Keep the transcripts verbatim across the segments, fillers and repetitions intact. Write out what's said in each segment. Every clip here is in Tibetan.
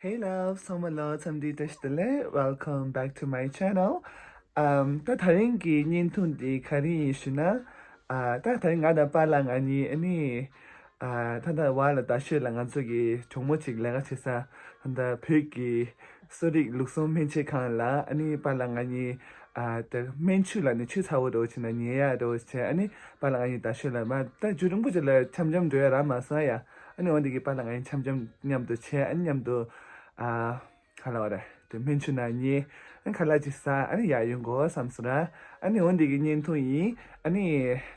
Hey loves, ཚང་མ་ལ་འཚམས་འདྲི་བཀྲ་ཤིས་བདེ་ལེགས། Welcome back to my channel. ཨམ། ད་དེ་རིང་གི་བརྙན་ཐུང་འདི་ག་རེ་ཡིན་ཞུ་ན། ཨ། ད་དེ་རིང་ང་དང་པཱ་ལགས་ང་གཉིས་ཨ་ནི། ཨ། ད་ལྟ་བར་ལ་རྡ་ཤོད་ལ་ང་ཚོ་གི་གྲོགས་མོ་གཅིག་ལས་ཀ་བྱེད་ས། ད་ལྟ་བོད་ཀྱི་གསོ་རིག་ལུགས་ཟུང་སྨན་བཅོས་ཁང་ལ་ཨ་ནི་པཱ་ལགས་ང་གཉིས། ཨ། དེ་སྨན་ཆུ་ལ་ནི་ཆུ་ཚ་བོ་འདྲ་བོ་བྱས་ན་ཉལ་ཡག་འདྲ་བོ་བྱས། ཨ་ནི་པཱ་ལགས་ང་གཉིས་རྡ་ཤོད་ལ་མར་ད་རྒྱུན་རིང་པོ་ཅིག་ལ་འཆམ་འཆམ་འགྲོ་ཡག་རག་མ་སོང་ཡ། ཨ་ནི་འོ་འདི་གི་པཱ་ལགས་ང་གཉིས་འཆམ་འཆམ་མཉམ་དུ་བྱས། ཨ་ནི་མཉམ་དུ། ཨ། ག་ལབ་དགོས་རེད། དེ་སྨན་ཆུ་ནང་ཉལ། ཨ་ནི་ཁ་ལག་ཅིག་ཟ། ཨ་ནི་ཡར་ཡོང་དགོས་བསམ་སོང་ར། ཨ་ནི་འོ་འདི་གི་བརྙན་ཐུང་ཡིན། ཨ་ནི་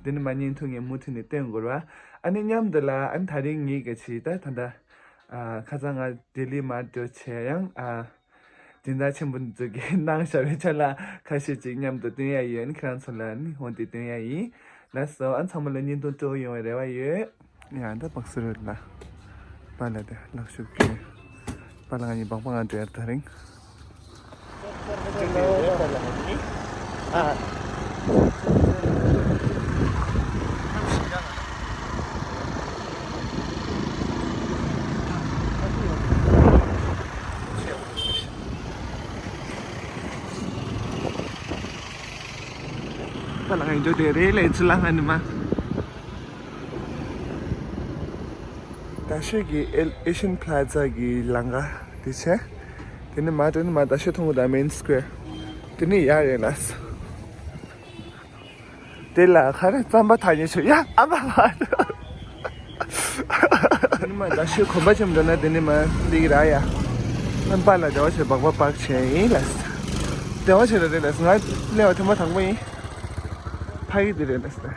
དེ་ནས་མར་བརྙན་ཐུང་ངས་མུ་མཐུད་ནས་སྟོན་དགོས་ར། ཨ་ནི་མཉམ་དུ་ལ། ཨ་ནི་དེ་རིང་ངེད་ཀྱི་ཆེད་དུ་ད་ད། ཨ། ཁ་སང་ང་ལྡི་ལི་མར་འགྲོ་བྱས་ཡང་། ཨ། སྦྱིན་བདག་ཆེན་པོ་འདི་ཚོ་གིས་གནང་བཞག་པའི་ཅ་ལག་ཁ་ཤས་ཅིག་མཉམ་དུ་སྟོན་ཡག་ཡོད། ཨ་ནི་ཁྱེད་རང་ཚོ་ལ་ཨ་ནི་འོ་འདི་སྟོན་ཡག་ཡིན། ལགས་སོ། ཨ། ཚང་མ་ལ་བརྙན་ཐུང་སྤྲོ་པོ་ཡོང་བའི་རེ་བ་ཡོད། ཡང་ད་བག་སུ་རོལ་ལ། པཱ་ལགས་དེ་ལག་ཤུབས་གྱོན། པཱ་ལགས་ང་གཉིས་སྦག་སྦག་ང་འགྲོ་ཡག་དེ་རིང་། པཱ་ལགས་ང་གཉིས་འགྲོ་དེ་རེད་ལས་ཚུལ་ལ་ང་ནི་མ། རྡ་ཤོད་ཀྱི་ཨེ་ཨེ་ཤན་པ་ལ་ཛ་གི་ལམ་ཁ་དེ་བྱས། དེ་ནས་མར་འགྲོ་ནི་མར་རྡ་ཤོད་མཐོང་གི་ད་མེན་སི་ཀོ་ཝེར། དེ་ནས་ཡར་རེད་ལགས། དེ་ལ་ག་རེ་རྩམ་པ་འཐག་ཉེ་ཆོ་ཡ་ཨ་མ་མ། དེ་ནས་མར་རྡ་ཤོད་གོམ་པ་བྱེད་འགྲོ་ན་དེ་ནས་མར་འདི་གི་ར་ཡ། ཨ་ནི་པཱ་ལགས་སྡེ་བ་བྱེད་སྦག་སྦག་པར་ཀ་བྱས་ཡིན་ལགས། སྡེ་བ་བྱེད་ར་རེད་ལགས། ང་སླེབས་པ་ཐེངས་མ་དང་པོ་ཡིན། ཕ་གི་དེ་རེད་ལགས།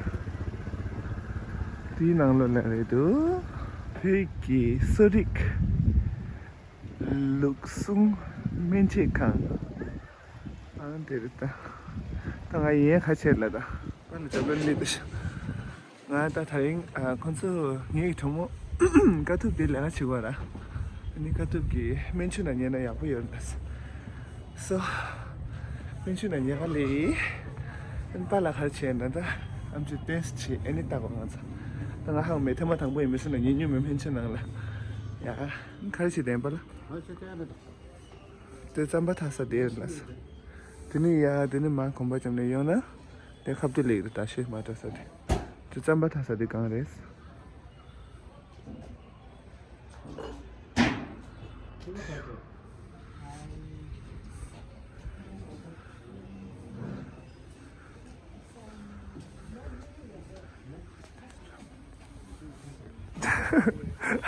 དེའི་ནང་ལོགས་ལ་རེད་འདུག་བོད་ཀྱི་གསོ་རིག་ལུགས་ཟུང་སྨན་བཅོས་ཁང་། ཨང་དེ་རེད་ད། ད་ང་ཡིན་ཁ་ཆེར་ལ་ད། ང་ལ་འཇབ་རྒོལ་ལི་དུ་ཤ། ང་ད་དེ་རིང་ཨ་ཁོང་ཚོ་ངའི་གྲོགས་མོ་དཀའ་ཐུབ་དེ་ལས་ཀ་བྱེད་དགོས་ར། ཨ་ནི་དཀའ་ཐུབ་ཀྱི་སྨན་ཆུ་ནང་ཉལ་ན་ཡག་པོ་ཡོད་རེད་ད། སོ། སྨན་ཆུ་ནང་ཉལ་ག་ལས། ཨན་པཱ་ལགས་ག་རེ་བྱས་ན་ད། ཨམ་ཆི་ཏེན་སི་བྱེད། ཨ་ནི་ལྟ་གོ་ང་ཚོ། ད་ང་ཧང་མེད་ཐེངས་མ་དང་པོ་ཡིན་མི་སུ་ན་ཉལ་མྱོང་མེད་སྨན་ཆུ་ནང་ལ། ཡ། ག་རེ་བྱེད་དེ་ཨན་པཱ་ལགས། དེ་རྩམ་པ་འཐག་ས་དེ་རེད་ལགས། དེ་ནས་ཡ་དེ་ནས་མར་གོམ་པ་བརྒྱབ་ནས་ཡོང་ན། དེ་ཁ་བཏུད་ལེགས་རེད་ད་ཤེས་མ་འདྲ་ས་དེ། དེ་རྩམ་པ་འཐག་ས་དེ་གང་རེད།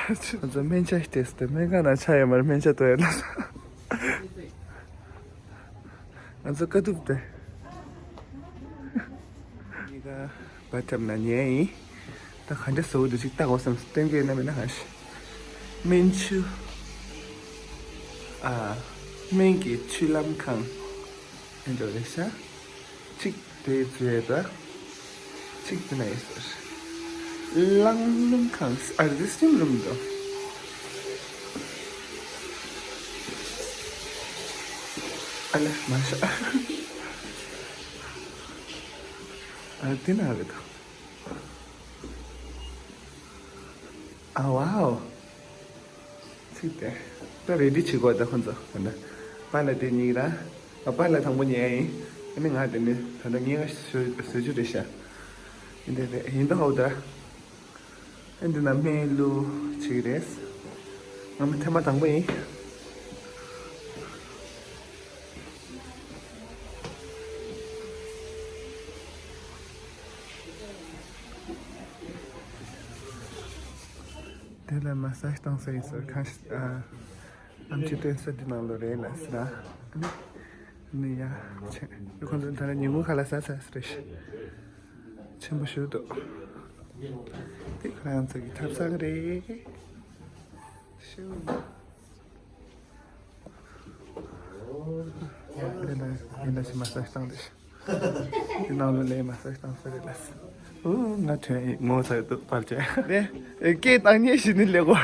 ང་ཚོ་སྨན་ཆ་ཞིག་སྟེར་སྟེ་སྨན་ཁང་ནང་ཆ་ཡོད་མ་རེད། སྨན་ཆ་ལྟོས་ཡ་ལ། ང་ཚོ་དཀའ་ཐུབ་སྟེ། གཉིས་ཀ་བ་ཐབ་ན་ཉལ་ཡིན། ད་ག་འདྲ་བཟོ་གི་འདུག་ཅིག་ལྟ་དགོས་བསམ་སྟོན་གྱི་ཡོད་ན་མེད་ན་ཧ་ཤི། སྨན་ཆུ། ཨ། སྨན་གྱི་ཆུ་ལམ་ཁང་། ཨེ་འགྲོ་རེད་ཤག་གཅིག་དེ་བཟོས་ད། གཅིག་དེ་ན་ཡོད་ཟེར། རླངས་སྣུམ་ཁང་། ཨ། རེ་སི་ཊིམ་རུམ་འགྲོ། ཨ་ལས་མ་ཤ། ཨ། དེ་ན་རེད་ད། ཨ་ཝའོ། ཚིག་དེ། ད་རེ་ཌི་བྱེད་དགོས་ད་ཁོང་ཚོ། ད་ནི་པཱ་ལགས་དེ་གཉིས་ར། ཨ། པཱ་ལགས་དང་པོ་ཉལ་ཡིན། ཨ་ནི་ང་དེ་ནི་ད་ལྟ་ངའི་བཟོ་བཟོ་རྒྱུ་རེད་ཤག་འདི་རེད། ཡིན་ད་ཧོ་ད། ཨ། འདི་ན་སྨན་བླུགས་བྱེད་ཀྱི་རེད། ང་མི་ཐེངས་མ་དང་པོ་ཡིན། དེ་ལ་མ་སཱ་ཇི་བཏང་ས་ཡིན་ཟེར། ཁ་ཤས་ཨ། ཨམ་ཆི་སྟོན་ས་འདི་ནང་ལོགས་རེད་ལ་ཟེར། ཨ་ནི་ནི་ཡ་ཆེ་ཁོང་ཚོ་ད་ལ་ཉིན་གུང་ཁ་ལག་ཟ་ས་རེད། ཆེན་པོ་ཞིག་འདུག་དེ་ཁོ་རང་ཚོ་གི་ཐབ་ཚང་རེད། ཤིའུ། ཡ་དེ་ལ་ཡིན་ན་ཞིག་མ་སཱ་ཇི་བཏང་རེད། དེ་ནང་ལ་ལས་མ་སཱ་ཇི་བཏང་ས་རེད་ལ། ཨོ་ང་ཐོན་ཡིན་ངོ་ཚ་ཡོད་དུ་པར་བྱས། ཨེ་སྐད་བཏང་ཉེས་ཞིག་ནི་ལས་གོ།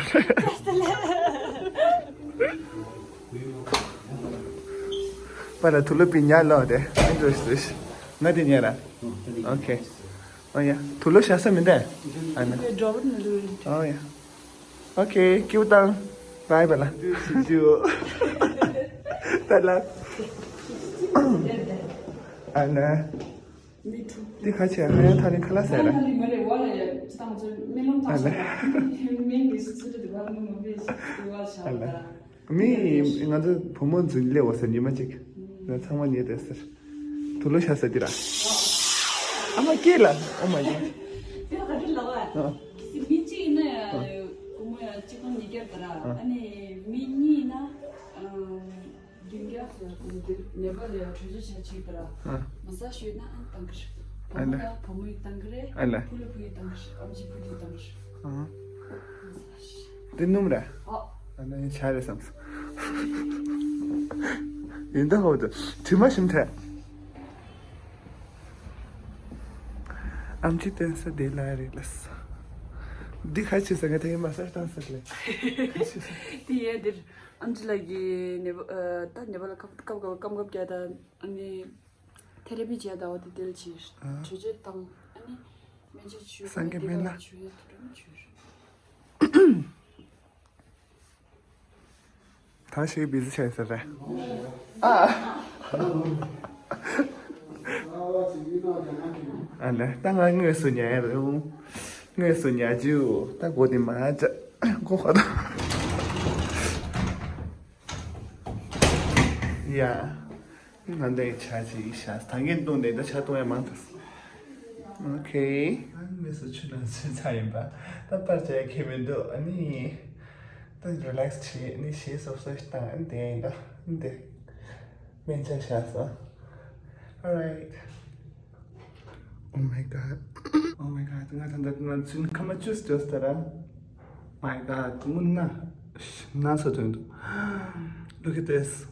པཱ་ལགས་དུག་ལོག་པི་ཉག་ལོག་དེ་ཨེ་འགྲོ་ཞིག་ང་དེ་ཉལ་ར། ཨོ་ཁེ། ཨོ་ཡ་དུག་ལོག་བཞག་ས་མི་འདུག་ཨ་ན། ཨོ་ཡ། ཨོ་ཁེ་ཀིའུ་བཏང་། Bye bye ལ། ད་ལ། ཨ་ན། འདི་ཁ་ཆེ་ཧ་ཡང་ཐ་ནི་ཁ་ལ་ཟེར་ར། ཨ་ན། མི་ང་ཚོ་བུ་མོ་འཛིན་ལེ་བ་ཟེར་ཉི་མ་གཅིག་ང་ཚང་མ་ཉེ་དེ་ཟེར། དུ་ལོ་ཤ་ཟེར་དེ་ར། ཨ་མ་སྐྱེས་ལ། Oh my god. དེ་ག་དེ་ལ་བ། ཨ། མི་གཅིག་ཡིན་ན་ཡང་བུ་མོ་ཡང་གཅིག་སྟོང་ཉིས་བརྒྱ་དེ་ར། ཨ་ནི་མི་གཉིས་ཡིན་ན། བདུན་བརྒྱ་ཟེར་གོང་དེ་ནེ་པ་ལ་ཡང་གྲོས་ཆོད་བྱ་ཆེད་དེ་ར། ཨ། མ་ས་ཞུས་ན་ཨ་ནི་བཏང་གི་རེད། བུ་མོ་ལ་བུ་མོ་ཡིས་བཏང་གི་རེད། ཨ་ལ། བུ་ལ་བུ་ཡིས་བཏང་གི་རེད། ཨམ་ཆི་བུ་དེས་བཏང་གི་རེད། ཨ། དེ་སྣུམ་ར། ཨ། ཨ་ན་ཡིན་ཆ་རེད་བསམ། ཡིན་ད་ཧོ་དུ་དྲི་མ་ཞིམ་ཐལ། ཨམ་ཆི་བསྟན་ས་དེ་ལ་རེད་ལ་ས། འདི་ཁ་ཆེ་ས་ང་དེ་མ་ས་བཏང་ས་ལེ། དེ་ཡས་འདིར་ཨམ་ཆི་ལགས་ཀྱིས་ནེ་པ་ད་ནེ་པ་ལ་སྐབས་སྐབས་སྐབས་སྐབས་སྐབས་བརྒྱ་དང་ཨ་ནི་ཐེ་ར་པི་བྱས་ད་བ་དེ་དེ་ལ་ཆེ། ཨ། གྲོས་ཆོད་བཏང་ཨ་ནི་སྨན་བཅོས་བྱུས་སངས་རྒྱས་སྨན་བླ། བྱུས་ཡོད་དུ་དྲན་བྱུས། ད་ཞིག་བི་ཟི་བྱས་ཟེར་རེད། ཨ། ཨ་ལེ་ད་ང་དངོས་སུ་ཉལ་ཡ་རེད། དངོས་སུ་ཉལ་རྒྱུ་ད་སྒོ་དེ་མ་ཅ་སྒོ་ཁ་ད། ཡ། ང་འདའི་ཆ་ཅིག་ཤ་ད་ངས་བཏུང་ནས་ད་ཆ་བཏུང་ཡ་མང་ཐལ། ཨོ་ཁེ། ཨ་ནི་སུ་ཆུ་ནང་ཚུད་ཚར་ཡིན་པ། ད་པར་བྱས་ཁེ་མི་འདུག་ཨ་ནི། ད་རི་ལེགས་བྱེད་ཨ་ནི་ཞེས་སོབ་སོབ་ཞིག་བཏང་ཨ་ནི་དེ་ཡིན་ད་ཨ་ནི་དེ། སྨན་ཆ་བཞག་སོང་། Alright. Oh my god. Oh my god. ང་ད་ད་ང་ཚུན་ཁ་མ་ཅུས་ཅོས་ད་ར། My god. དངོས་གནས་ཞིམ་ན་ཚ་དོན་འདུག Look at this.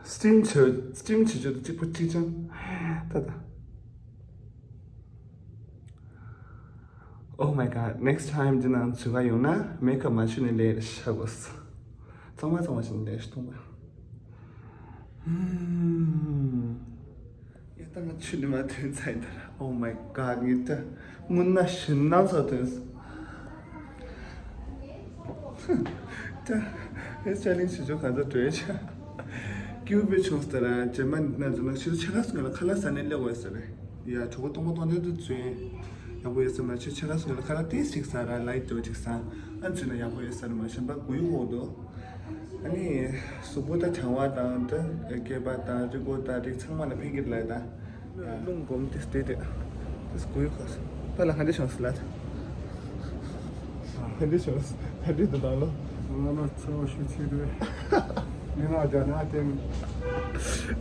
Steam བྱེད་steam བྱེད་ཆོག་གཅིག་པོ་གཅིག་ཅང་། ད་ད། Oh my god. Next time འདི་ནང་ཚུད་ག་ཡོང་ན་མེ་ཁབ་མ་ཆུ་ནས་ལས་ཤ་དགོས། གཙང་མ་གཙང་མ་ཞིག་ལས་ཤ་འཐུང་བ། ཧུམ། ཡ་ད་ང་ཆུ་ནས་མ་ཐོན་ཚར་ཡིན་ད་ར། Oh my god. ངས་ད་དངོས་གནས་ཞིམ་ན་ཚ་དོན། ད་ཨེ་ཅ་ལིང་བྱེད་ཆོག་ག་ཚོད་བྲོས་ཆ། སྐྱིད་པོ་བྱུང་སྟེ་ར་རྗེས་མ་ན་ཚོ་ན་ཕྱི་ཆ་ག་སུ་ང་ལ་ཁ་ལག་ཟ་ནས་སླེབས་འོས་ཟེར་རེད། ཡ་གྲོགས་པོ་སྟོང་པ་སྟོང་ཆ་དུ་བཙོན། ཡག་པོ་ཡོད་ས་མ་ཆུ་ཆ་ག་སུ་ང་ལ་ཁ་ལག་ཏིས་ཅིག་ཟ་ར་ལའི་ཏོ་ཅིག་ཟ། ཨ་ཚུ་ན་ཡག་པོ་ཡོད་ས་ར་མ་གཞན་པ་གུ་ཡུ་འོག་ཏུ། ཨ་ནི་གཟུགས་པོ་ད་གྲང་བ་དང་ད་སྐེད་པ་དང་རི་མགོ་དང་རིགས་ཚང་མ་ལ་ཕན་གྱི་ལ་ད། རླུང་སྦོམ་དེ་སྟེ་དེ། དེ་སྐུ་ཡུ་ཁ་སི། ད་ལ་ཧ་འདྲེ་བྱུང་སི་ལ། ཧ་འདྲེ་བྱུང་སི། ཧ་འདྲེ་དུ་དང་ལོ། ང་ལ་ཚ་བ་ཤུ་ཚིག་རེད། ངས་ང་རྒྱ་ནག་སྟེང་།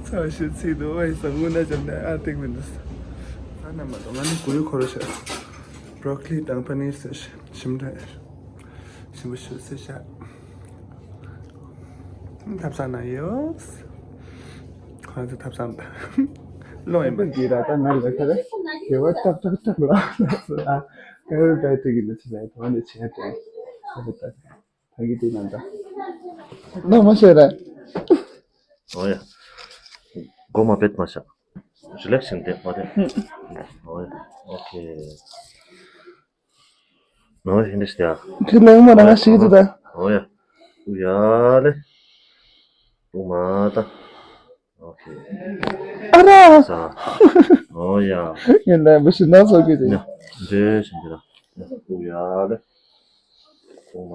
ཚ་བ་ཤུ་ཚིག་དུ་བ་ཡི་ས་དངོས་གནས་རྒྱ་ནག་ཨ་སྟེང་མི་འདུག་ད་ནས་མ་གཏོགས་ང་ནི་སྐུ་ཡུ་ཁོ་ར་ཤ། བྷྲོ་ཀོ་ལི་དང་པ་ནིར་སི་ཞིམ་དྲག་ཞིམ་པོ་ཤུ་སི་ཤ། ཐབས་ས་ན་ཡོད། ཁོ་ཚོ་ཐབས་ས་ན་ལོ་ཡིན་པ། གི་ར་ད་ང་ལ་ཁ་རེ་དེ་བ་ཏག་ཏག་ཏག་ལ་ཨ་ཀ་རེ་ཏག་ཏག་གི་ལ་ཆི་ལ་དོ་ནི་ཆེ་ཏེ་ཨ་ད་ད་གི་དེ་ན་ད་ན་མ་ཤེས་ར། ཨོ་ཡ། གོ་མ་པེད་མ་ཤ། རི་ལེགས་ཤིང་དེ་མ་དེ། ཨོ་ཡ། ཨོ་ཁེ། ནོ་ཧིན་དི་སྟེ་ཡ། ཁྱི་ལེགས་མ་རང་ཞིག་ཏུ་ད། ཨོ་ཡ། ཨུ་ཡ་ལེ། ཨུ་མ་ད། ཨོ་ཁེ། ཨ་ར། ས། ཨོ་ཡ། ཡིན་ལ་མི་ཤི་ན་སོ་གི་དེ། ཡ། འདྲེ་ཞིང་གི་ར། ཨུ་ཡ་ལེ། ཨུ་མ་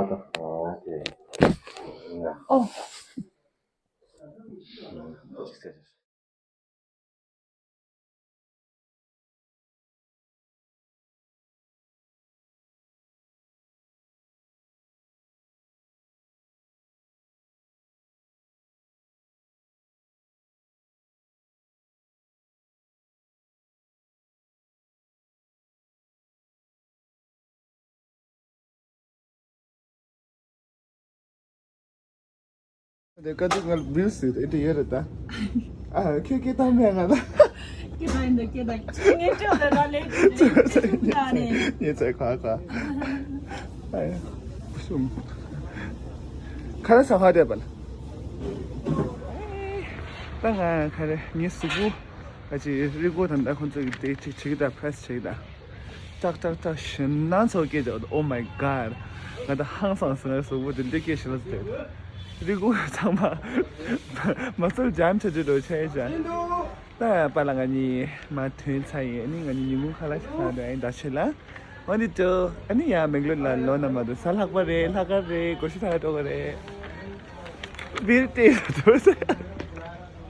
ད། ཨོ་ཁེ། ཡ། ཨོ། དེ་ཀ་ཏུ་ང་ལ་བིལ་སི་དེ་དེ་ཡོད་རེད་ད། ཨ་ཁྱོད་སྐད་བཏང་མེད་ང་ད། སྐད་བཏང་ཡིན་ད་སྐད་བཏང་ངས་སྐྱོ་ད་ད་ལས་ད་ནས། ཉེ་ཚེ་ཁ་ཁ། ཨ་ཡ། ཁ་ར་ས་ཧ་དེ་པ་ལ། ད་ང་ཁ་རེ་ངའི་གཟུགས་པོ། ཨ་ཅེ་རི་མགོ་དང་ད་ཁོང་ཚོ་གི་དེ་ཅིག་བྱེད་ཀྱི་ད་press་བྱེད་ཀྱི་ད། ཏག་ཏག་ཏག་ཞིམ་ན་ཚོ་སྐད་ཅོ། Oh my god. ང་ད་ཧང་སང་སོང་ན་གཟུགས་པོ་དེ་འདྲ་སྐྱེ་ཞིག་ལ་ཟེར། རི་ཀུ་ཚང་མ་མ་ཚོར་འཇམ་ཆ་ཆུ་འགྲོ་ཆ་ཡི་ཅང་། ད་པཱ་ལགས་ང་གཉིས་མ་ཐོན་ཚར་ཡིན། ཨ་ནི་ང་གཉིས་ཉིན་གུང་ཁ་ལག་ཅིག་ཟ་འགྲོ་ཡིན། ད་ཆོས་ལ་འོ་འདི་འགྲོ། ཨ་ནི་ཡང་མེག་ལོར་ལ་ལོ་ན་མ་འདུག་ས་ལྷག་པ་རེད། ལྷག་དཀར་རེད། སྒོར་གཞས་ཐག་འགྲོ་གི་རེད། བིར་ཏེ་ལ་འགྲོ་ཟེར།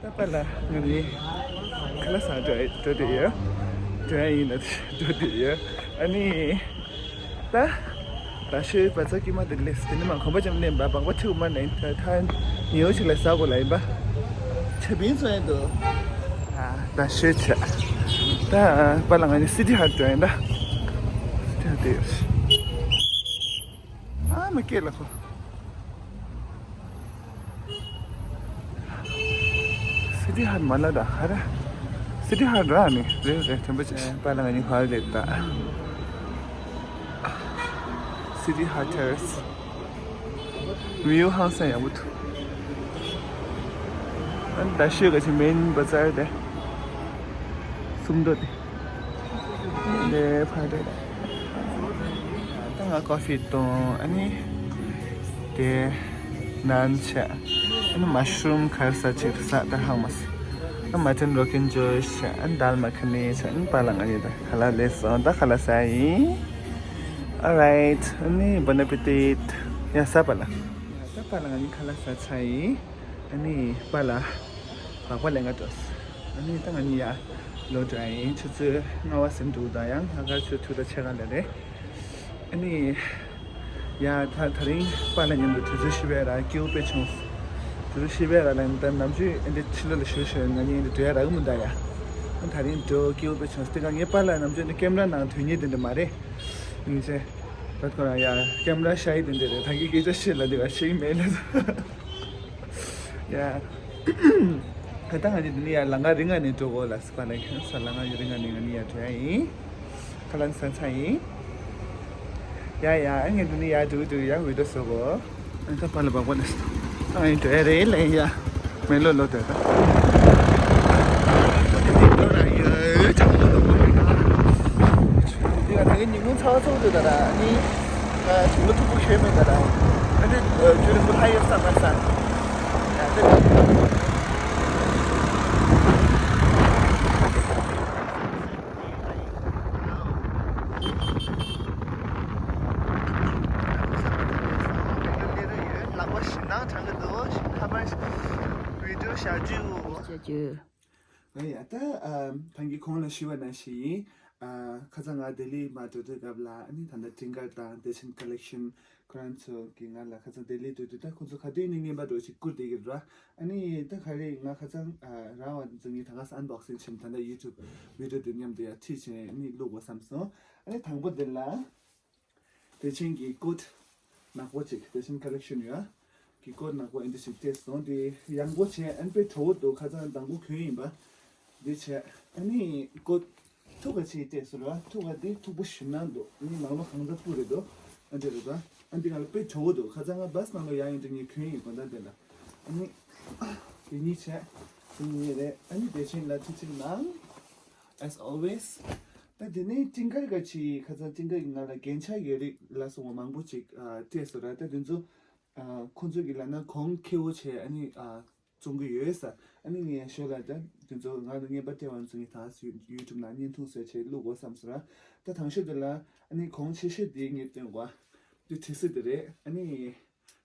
ད་པཱ་ལགས་ང་གཉིས་ཁ་ལག་ཟ་འགྲོ་འགྲོ་དེ་ཡོད། འགྲོ་ཡ་ཡིན་ན་འགྲོ་དེ་ཡོད། ཨ་ནི། ད། ད་ཤོད་པ་ཚ་ཀི་མ་དེ་ལེས་དེ་ནི་མ་ཁོམ་པ་ཅམ་ནས་འབའ་བག་པ་ཐིག་མ་ནས་ད་ད་ཉེའུ་ཆི་ལ་ཟ་གོ་ལ་ཡིན་པ། ཆ་བིན་ཚོ་ཡིན་འདུག་ད་ཤོད་ཆ། ད་པཱ་ལགས་ང་གཉིས་སི་ཊི་ཧརཊ་འགྲོ་ཡིན་ད། སི་ཊི་ཧརཊ་དེ་ཡོད། ཨ་མ་སྐད་ལ་ཁོ། སི་ཊི་ཧརཊ་མ་ལ་ད་ཧ་ར། སི་ཊི་ཧརཊ་ར་ནི་རེད་རེད་དྲན་པ་ཅན་པཱ་ལགས་ང་གཉིས་ཧ་རེད་ད། སི་ཊི་ཧརཊ་ཊེ་རེ་སི། བིའུ་ཧང་སང་ཡག་པོ་འདུག་ཨ་ད་ཤོད་ག་ཆེ་མེན་བ་ཙར་དེ། སུམ་མདོ་དེ། དེ་ཕ་དེ། ད་ང་ཀོ་ཧྥི་བཏུང་། ཨ་ནི་དེ་ནཱན་བྱས། ཨ་ནི་མ་ཤུ་རུམ་ག་རེ་ཟ་ཅིག་ཟ་ད་ཧང་མ་སི། ཨ་མ་ཊན་རོ་གན་ཇོཤ་བྱས། ཨ་ནི་དཱལ་མ་ཁ་ནི་བྱས། ཨ་ནི་པཱ་ལགས་ང་གཉིས་ད་ཁ་ལག་ལས་སོང་། ད་ཁ་ལག་ཟ་ཡིན། Alright. ཨ་ནི་བོན་ཨ་པེ་ཏིཊ། ཡ་ཟ་པཱ་ལགས། ད་པཱ་ལགས་ང་གཉིས་ཁ་ལག་ཟ་ཚར་ཡིན། ཨ་ནི་པཱ་ལགས་བག་པ་ལེན་ག་འགྲོ། ཨ་ནི་ད་ང་གཉིས་ཡར་ལོག་འགྲོ་ཡིན། ཆུ་ཚོད་ལྔ་པ་ཟིན་འདུག་ད་ཡང་ལྷག་དཀར་ཆུ་ཚོད་དྲུག་དང་ཕྱེད་ཀ་ལ་རེད། ཨ་ནི་ཡ་ད་ད་རིང་པཱ་ལགས་མཉམ་དུ་དུས་ཚོད་ཤི་བའི་ར་སྐྱིད་པོ་དཔེ་བྱུང་། དུས་ཚོད་ཤི་བའི་ར་ལ་ད་ནམ་རྒྱུན་ཨེ་འདྲ་ཕྱི་ལོགས་ལ་བཞུགས་བཞུགས་ང་གཉིས་ཨེ་འདྲ་འགྲོ་ཡ་རག་གི་མི་འདུག་ཡ། ཨ་ད་རིང་འགྲོ་སྐྱིད་པོ་དཔེ་བྱུང་། དེ་ག་ངའི་པཱ་ལགས་ནམ་རྒྱུན་ནི་ཀེམ་ར་ནང་དོན་གཉེར་དེ་འདྲ་མ་རེད། ཡིན་ཚེ། ད་ཁོ་རང་ཡ་ཀེམ་ར་ཤ་ཡི་དེ་འདྲ་རེད། ད་གི་སྐད་ཆ་བཤད་ལ་འདི་བ་ཤེས་མེད་ལ། ཡ། ད་ལྟ་ང་ཚོ་འདི་ནས་ཡ་ལམ་ཁ་རིང་ང་ནས་འགྲོ་དགོས་ལ་སི་པ་ལ་ཡིན་ས། ལམ་ཁ་རིང་ང་ནས་ང་ནི་ཡ་འགྲོ་ཡ་ཡིན། ཁ་ལག་ཟ་ཚར་ཡིན། ཡ་ཡ་ཨ་ངས་འདི་ནས་ཡ་འགྲོ་འགྲོ་ཡ་བི་ཌི་ཡོ་བཟོ་དགོས། ཨ་ད་པཱ་ལགས་བག་པ་ནས་ཨ་ཡིན་འགྲོ་ཡ་རེད་ལ་ཡ། མེ་ལོ་ལོ་དེ་ད། འདི་ལ་ད་གིན་ཉིན་གུང་ཚ་བ་ཚོགས་འདུག་ད་ར་ནི། ང་ཞིམ་ལོ་ཐུག་པོ་ཞོན་མེད་ད་ར། ཨ་ནི་རྒྱུ་རིང་པོ་ལྷ་ཡོད་བསམ་མ་ས། ཡ་ད། ལག་པ་ཞིམ་སྣང་དྲང་གི་འདུག་ཞིམ་ཁ་པར་བི་ཌི་ཡོ་བཞག་རྒྱུ། བྱ་རྒྱུ། ང་ཡ་ད་ཨ་ཐང་གི་གོང་ལ་ཞུས་པ་ནང་བཞིན་ཡིན། ཨ་ཁ་སང་ང་ལྡི་ལི་མ་འགྲོ་དུས་སྐབས་ལ་ཨ་ནི་ད་ལྟ་ཊིང་ཀར་དང་བདེ་ཆེན་ཀ་ལེག་ཤན་ཁོ་རང་ཚོ་གིས་ང་ལ་ཁ་སང་ལྡི་ལི་འགྲོ་དུས་ད་ཁོ་ཚོ་ག་དུས་ནས་རྔན་པ་འདྲ་ཞིག་བསྐུར་བསྡད་ཀྱི་རེད། ཨ་ནི་ད་ག་རེ་ང་ཁ་སང་ཨ་རང་བ་ཚོ་ངས་ད་ག་ས་ཨན་བོག་སིང་བྱས་ད་ལྟ་ཡུ་ཊུབ་བི་ཌི་ཡོ་དེ་མཉམ་དུ་ཡ་ཁྲིད་བྱས་ཨ་ནི་བླུག་དགོས་བསམ་སོང་། ཨ་ནི་དང་པོ་དེ་ལ། བདེ་ཆེན་གྱི་ཀོཊ་ནག་པོ་ཅིག་བདེ་ཆེན་ཀ་ལེག་ཤན་ཡོད། གི་ཀོཊ་ནག་པོ་ཨེ་འདྲ་ཞིག་སྤྲད་སོང་། དེ་ཡང་པོ་བྱས་ཨན་དཔེ་བྲོ་བོ་འདུག་ཁ་སང་དང་པོ་གྱོན་ཡིན་པ། འདི་བྱས་ཨ་ནི་ཀོཊ་མཐུག་ག་ཅིག་སྤྲད་སོང་ར། མཐུག་ག་འདི་མཐུག་པོ་ཞིམ་ནང་འདུག་ཨ་ནི་ནང་ལོགས་གང་འདྲ་སྤུ་རེད་འདུག་ཨ་འདྲ་རེད་འདུག་ཨ་འདི་ང་ལ་དཔེ་བྲོ་བོ་འདུག་ཁ་སང་ང་བྷ་སི་ནང་ལོགས་ཡར་ཡོང་དུས་ངས་གྱོན་ཡིན་དགོང་དག་དེ་ལ། ཨ་ནི་དེ་གཉིས་བྱས་དེ་གཉིས་རེད། ཨ་ནི་བདེ་ཆེན་ལ་ཐུགས་རྗེ་གནང་། As always། ད་དེ་ནས་ཊིང་ཀར་ག་ཅིག་ཁ་སང་ཊིང་ཀར་གྱིས་ང་ལ་རྒྱན་ཆ་ཡོད་རིགས་ལ་སོགས་པ་མང་པོ་ཅིག་ཨ་སྤྲད་སོང་ར། ད་དེ་ཚོ་ཨ་ཁོང་ཚོ་གིས་ལབ་ན་གོང་ཁེ་པོ་བྱས་ཨ་ནི་ཨ་བཙོང་གི་ཡོད་ས། ཨ་ནི་ངས་ཡང་ཞོར་ལ་ད་དེ་ཚོ་ང་ལ་རྔན་པ་སྤྲད་པ་ཚོ་ངས་ད་ཡུ་ཊུབ་ནང་བརྙན་ཐུང་བཟོས་བྱས་བླུག་དགོས་བསམ་སོང་ར། ད་དང་ཤོས་དེ་ལ་ཨ་ནི་གོང་ཆེ་ཤོས་དེ་ངས་སྟོན་དགོས། དེ་གྲི་སི་དེ་རེད། ཨ་ནི།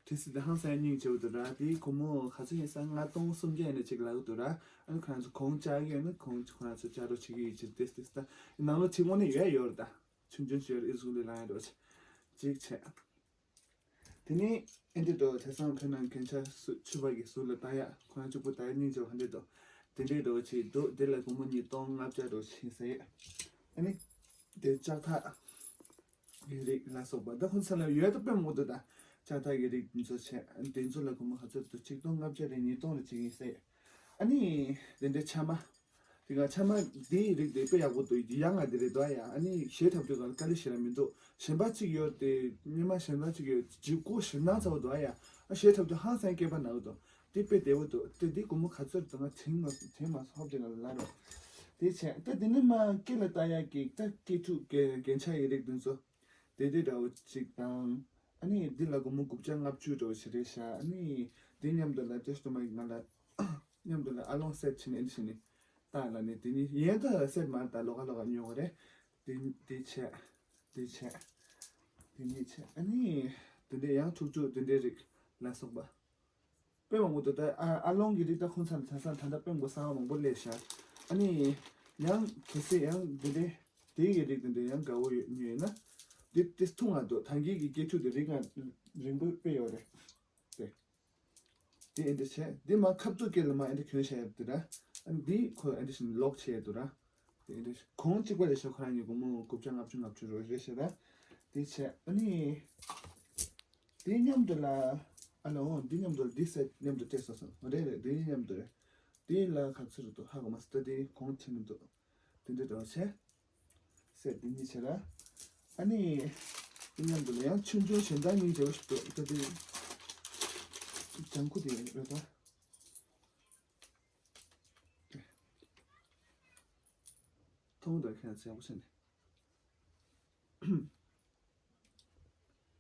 གྲི་སི་དེ་ཧང་སང་སྙིང་རྗེ་པོ་འདུག་ར། དེའི་སྒོར་མོ་ག་ཚོད་ཡིན་ས། ལྔ་སྟོང་སུམ་བརྒྱ་ཡིན་ན་ཅིག་ལབ་ཀྱི་འདུག་ར། ཨ་ནི་ཁོ་རང་ཚོ་གོང་བཅག་གི་ཡོད་ན་གོང་ཁོ་རང་ཚོ་བཅག་རོགས་བྱེད་ཀྱི་ཡོད་ཅེས་ཏེ་ཏེ་ད་ནང་ལོགས་ཅིག་དངོས་གནས་ཡོད་ཡོད་རེད་ད། ཆུང་ཆུང་ཞིག་ཡོད་རེད། ཨི་ཟུག་ལི་ལང་ཡ་འགྲོ་ཅིག་བྱས། དེ་ནས་ཨེ་འདྲ་འགྲོ་དེང་སང་བོད་ནང་རྒྱན་ཆ་སུ་ཕྱུ་པ་གི་ཟུར་ལ་ལྟ་ཡ་ཁོ་རང་གཅིག་པུ་ལྟ་ཡ་སྙིང་རྗེ་པོ་ཧ་འདྲ་འདུག་དེ་འདྲའི་འགྲོ་ཅིག་འདུག་དེ་ལ་སྒོར་མོ་ཉིས་སྟོང་ལྔ་བརྒྱ་འགྲོ་ཅིག་ཡིན་ས་ཡོད། ཨ་ནི། དེ་ལྕགས་ཐག་གི་རིགས་ལ་སོགས་པ་ད་ཁོང་ཚོ་ལ་ཡོད་ད་དཔེ་མང་པོ་འདུག་ད་ལྕགས་ཐག་གི་རིགས་འདི་ཚོ་བྱས། དེ་ཚོ་ལ་སྒོར་མོ་ག་ཚོད་འདུག་ཆིག་སྟོང་ལྔ་བརྒྱ་རེད། ཉིས་སྟོང་རེད་ཅིག་ཡིན་ཟེར། ཨ་ནི་དེ་འདྲའི་ཕྱེ་མ། དེ་ག་ཕྱེ་མ་འདིའི་རིགས་དེ་དཔེ་ཡག་པོ་འདུག་ཡ་ང་དེ་རེད་འདུག་ཡ། ཨ་ནི་ཞེ་ཐབས་དུས་ག་ལ་དཀའ་ལས་ཞེ་ལ་མི་འདུག་གཞན་པ་གཅིག་ཡོད་དེ་སྙེ་མ་གཞན་པ་གཅིག་ཡོད་ལྗིད་ཁོག་ཞེ་ན་ཚ་བོ་འདུག་ཡ། ཨ་ཞེ་ཐབས་དུས་ཧང་སང་སྐྱེས་པ་ན་གི་འདུག་དེ་དཔེ་བདེ་པོ་འདུག་དེ་འདི་སྒོར་མོ་ག་ཚོད་འདུག་ང་དྲན་མ་དྲན་མ་སོང་། ཧོབ་དེ་ང་ལ་ལ་རོགས། དེ་བྱས་ད་དེ་ནི་མ་སྐེ་ལ་བཏགས་ཡག་གི་ད་སྐེ་ཕྲུག་རྒྱན་ཆ་ཡི་རིགས་འདི་ཚོ། དེ་དེ་འདྲ་བོ་གཅིག་དང་། ཨ་ནི་འདི་ལ་སྒོར་མོ་དགུ་བརྒྱ་ལྔ་བཅུ་འགྲོ་བ་ཞིག་རེད་ཤག་ཨ་ནི་འདི་མཉམ་དུ་ལ་ཅེས་ཏོ་མ་ང་ལ་མཉམ་དུ་ལ་ཨ་ལོང་སེ་ཊི་བྱས་ནས་ཨེ་འདྲ་བྱས་ནས་ད་ལ་ནི་དེ་ནི་ཡན་ད་སེ་ཊི་མ་ད་ལོགས་ཀ་ལོགས་ཀ་ཉོ་བ་རེད། དེ་དེ་བྱས། དེ་བྱས། དེ་གཉིས་བྱས། ཨ་ནི་དེ་འདྲས་ཡང་ཐུག་ཆུ་དེ་འདྲས་རིགས་ལ་སོགས་པ། དཔེ་མང་པོ་འདུག་ད་ཨ་ཨ་ལོང་གི་རིགས་ད་ཁོང་ཚང་ལ་ཆ་ཚང་ད་ལྟ་དཔེ་མང་པོ་གསར་བ་མང་པོ་སླེབས་ཤག་ཨ་ནི་ཡང་གལ་སྲིད་ཡང་འདི་འདྲའི་དེ་གི་རིགས་འདི་འདྲའི་ཡང་དགའ་བོ་ཡོད་ཉོས་ན་འདི་དེ་ཐུང་བ་འདུག་ད་གིན་གི་སྐྱེ་ཕྲུག་དེ་རིགས་ང་རིང་པོ་དཔེ་ཡོད་རེད། དེ་དེ་ཨེ་འདྲ་བྱས་འདི་མ་ཁབ་ཚུགས་སྐེ་ལ་མ་ཨེ་འདྲ་གྱོན་བྱས་ཡོད་འདུག་ར། ཨ་ནི་འདི་ཁོ་ཨེ་འདྲ་བཞིན་ལོག་བྱས་ཡོད་འདུག་ར། དེ་འདྲ་གོང་གཅིག་པ་རེད་ཤག་ཁོ་རང་གཉིས་སྒོར་མོ་དགུ་བརྒྱ་ལྔ་བཅུ་ལྔ་བཅུ་རོ་རེད་ཤག་ར། དེ་བྱས་ཨ་ནི། དེ་མཉམ་དུ་ལ། ཨ་ལོ་འདི་མཉམ་དུ་ལ་འདི་སེ་ཊི་མཉམ་དུ་སྤྲད་སོང་སོང་རེད་རེད། འདི་མཉམ་དུ་རེད། དེ་ལ་ག་ཚོད་རེད་འདུག་ཧ་གོ་མ་སོང་། ད་དེ་གོང་ཆེ་མི་འདུག་དེ་འདྲ་འདྲ་བ་བྱས། སེ་ཊི་འདི་གཉིས་བྱས་ལ། ཨ་ནི། དེ་མཉམ་དུ་ལ་ཡང་ཆུང་ཆུང་གཞན་དག་སྙིང་རྗེ་བོ་ཞིག་འདུག་ད་དེ། ལྗང་ཁུ་དེ་རེད་ད། མཐོང་འདོད་མཁན་ཚོ་ཡག་པོ་བྱས་ནས།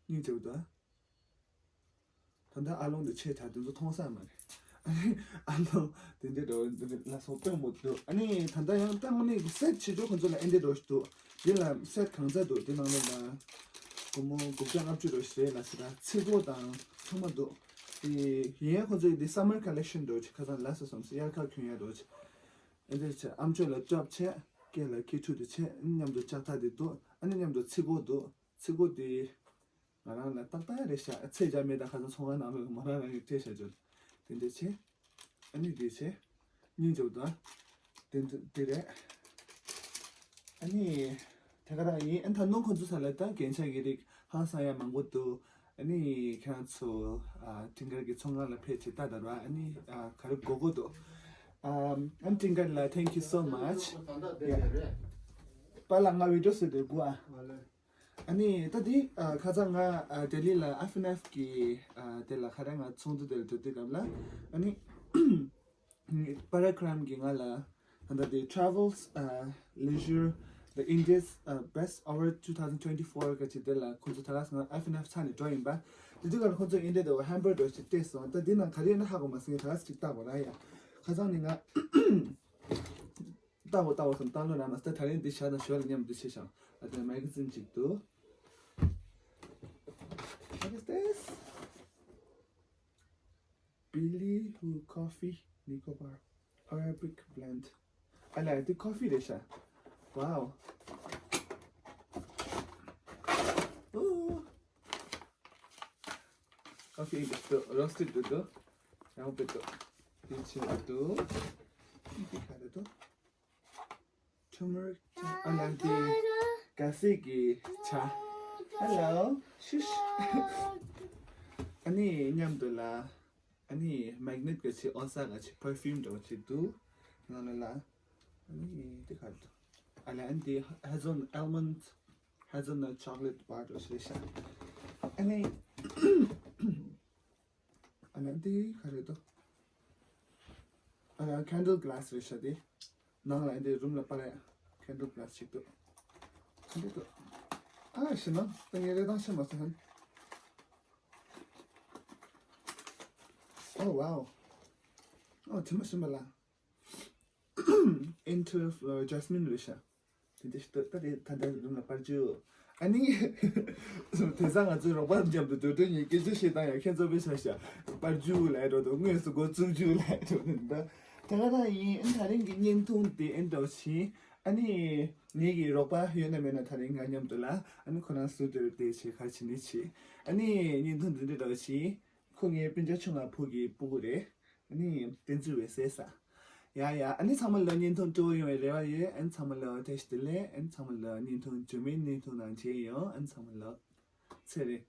སྙིང་རྗེ་པོ་འདུག་ད་ལྟ་ཨ་ལོང་དུ་ཆེ་དྲགས་དེ་ཚོ་མཐོང་ས་མ་རེད། ཨ་ལོང་དེ་འདྲའི་འགྲོ་ལ་སོགས་དཔེ་མོ་འདུག་ཨ་ནི་ད་ལྟ་ཡང་ལྟ་དངོས་གནས་ཀྱི་སེ་ཊི་བྱེད་ཕྱོགས་ཁོ་ཚོ་ལ་ཨེ་འདྲའི་འགྲོ་ཞིག་འདུག་འདི་ལ་སེ་ཊི་གང་ཚ་འདུག་འདི་ནང་ལོགས་ལ་སྒོར་མོ་དགུ་བརྒྱ་ལྔ་བཅུ་འགྲོ་ཞིག་རེད་ལ་ཟེར། ད་ཚིག་གོ་དང་ཚང་མ་འདུག་དེ་ཡིན་ཡང་ཁོ་ཚོ་ཡི་འདི་སམ་མར་ཀ་ལེག་ཤན་འགྲོ་ཞིག་ཁ་སང་ལ་སོ་སོམ་སི་དབྱར་ཁ་གྱོན་ཡ་འགྲོ་ཞིག་ཨེ་འདྲ་བྱས། ཨམ་ཅོག་ལ་ཅོབ་བྱས། སྐེ་ལ་སྐེ་ཕྲུག་དེ་བྱས། མཉམ་དུ་ལྕགས་ཐག་དེ་འདུག་ཨ་ནི་མཉམ་དུ་ཚིག་གོ་འདུག་ཚིག་གོ་དེ་ང་རང་ལ་ཏག་ཏག་རེད་ཤག་ཚེས་བརྒྱ་མེད་ད་ཁ་སང་ཚོང་ཁང་ནང་ལ་མོ་རང་རང་གིས་སྤྲད་བཞག་བྱུང་། དེ་འདྲ་བྱས། ཨ་ནི་དེ་བྱས། སྙིང་རྗེ་པོ་འདུག་དེ་འདྲ་དེ་རེད། ཨ་ནི་དེ་ག་རང་ཡིན། ཨ་ད་ནང་ཁོ་ཚོ་ས་ལ་ད་རྒྱན་ཆ་གི་རིགས་ཧང་སང་ཡ་མང་པོ་འདུག་ཨ་ནི་ཁྱེད་རང་ཚོ་ཨ་ཊིང་ཀར་གྱི་ཚོང་ཁང་ལ་ཕེབས་བྱས་ལྟ་དང་ར། ཨ་ནི་ཨ་ག་རེ་དགོས་དགོས་འདུག་ཨམ་ཨམ་ཊིང་ཀར་ལ་thank you so much. Yeah. པཱ་ལགས་ང་བི་ཌི་ཡོ་བཟོས་ཏེ་དགོས་ཨ། ཨ་ནི་ད་འདི་ཨ་ཁ་སང་ང་ཨ་ལྡི་ལི་ལ་ཨེཕ་ཨེན་ཨེཕ་གི་ཨ་དེ་ལ་ཁ་ར་ང་ཚོགས་འདུ་དེ་ལ་འགྲོ་དུས་སྐབས་ལ་ཨ་ནི་པཱ་ར་ཀྲམ་གྱིས་ང་ལ་ད་ལྟ་དེ་Travels uh, Leisure the India's uh, Best Over two thousand twenty-four ག་ཅིག་དེ་ལ་ཁོ་ཚོ་ད་ག་སང་ཨེཕ་ཨེན་ཨེཕ་ཚར་ནས་འགྲོ་ཡིན་པ། དེ་དུས་ཀ་ལ་ཁོ་ཚོ་ཨིན་ཌི་ཡ་དེ་བ་ཧེམ་བར་ཌོ་ཞིག་སྤྲད་སོང་། ད་འདི་ནང་ག་རེ་ཡོད་ན་ཧ་གོ་མ་སོང་། ད་ག་ཅིག་ལྟ་དགོས་ར་ཡ། ཁ་སང་ནི་ང་ལྟ་དགོས་ལྟ་དགོས་སམ་ལྟ་ལོ་ར་མ་སྟེ་ད་རིང་འདི་ཞག་དང་ཞོར་ལ་མཉམ་དུ་ཆེ་ཞང་ཨ་དེ་མེ་ག་ཛིན་ཅིག་འདུག What is this? Billy Who Coffee Nicobar Arabic Blend. ཨ་ལ་དེ་ཀོ་ཕི་རེད་ཤག Wow. Ooh. Coffee འདུག roasted འདུག་ཡང་པེ་འདུག་དེ་ཆེ་འདུག་དེ་ག་རེ་འདུག Turmeric tea. ཨ་ལ་དེ་ག་སེ་གི་ཆ། Hello. Shush. ཨ་ནི་མཉམ་དུ་ལ་ཨ་ནི་མེག་ནེཊ་ག་ཆེ་ཨོ་ས་ག་ཆེ་པར་ཕིའུམ་འདྲ་བོ་ཅིག་འདུག་ནང་ལ་ལ་ཨ་ནི་དེ་ག་རེ་འདུག་ཨ་ལ་ཨ་ནི་དེ་hazel almond hazelnut chocolate bar འདྲ་བོ་ཞིག་རེད་ཤག་ཨ་ནི། ཨ་ལ་འདི་ག་རེ་འདུག་ཨ་ལ་ཁེན་ཌལ་གི་ལ་སི་རེད་ཤག་དེ། ནང་ལ་འདི་རུམ་ལ་པར་ཡ་ཁེན་ཌལ་གི་ལ་སི་ཅིག་འདུག་ག་འདི་འདུག་ཨ་ཤི་ན་ད་ངས་རེ་དང་ཤི་མ་སོང་ཧན། Oh wow. Oh དེ་མ་ཤི་མ་ལ། Interflower Jasmine རེད་ཤག་དེ་འདྲ་ཞིག་ད་ད་དེ་ད་ལྟ་རུམ་ལ་པར་འཇུ། ཨ་ནི། དེང་སང་ང་ཚོའི་རོགས་པ་མཉམ་དུ་འགྲོ་གྲོན་གྱི་སྐད་ཆ་བཤད་སྟངས་ཡང་ཁྱེད་ཚོ་དཔེ་ཆ་ཤ་པར་འཇུ་ལབ་འགྲོ་འདུག་དངོས་སུ་འགོ་བཙུགས་འཇུ་ལབ་འགྲོ་འདུག་ད་ག་རང་ཡིན། ཨ་ནི་ད་རིང་གི་བརྙན་ཐུང་དེ་ཨེ་འདྲ་བ་ཞིག་ཨ་ནི། ངེད་ཀྱི་རོགས་པ་ཡོད་ན་མེད་ན་ད་རིང་ང་མཉམ་དུ་ལ་ཨ་ནི་ཁོ་རང་སུ་དེར་བལྟས་བྱས་ག་རེ་བྱེད་ནི་བྱེད། ཨ་ནི་བརྙན་ཐུང་འདི་འདྲ་འདྲ་བ་ཞིག་ཁོ་ངའི་སྤུན་ཀྱག་ཆུང་བ་བུ་གི་སྤུ་གུ་རེད། ཨ་ནི་བསྟན་འཛིན་འོད་ཟེར་ཟེར། ཡ་ཡ། ཨ་ནི་ཚང་མ་ལ་བརྙན་ཐུང་སྤྲོ་པོ་ཡོང་བའི་རེ་བ་ཡོད། ཨ་ནི་ཚང་མ་ལ་བཀྲ་ཤིས་བདེ་ལེགས། ཨ་ནི་ཚང་མ་ལ་བརྙན་ཐུང་རྗེས་མའི་བརྙན་ཐུང་ནང་མཇལ་ཡོང་། ཨ་ནི་ཚང་མ་ལ་ཚེ་རིང་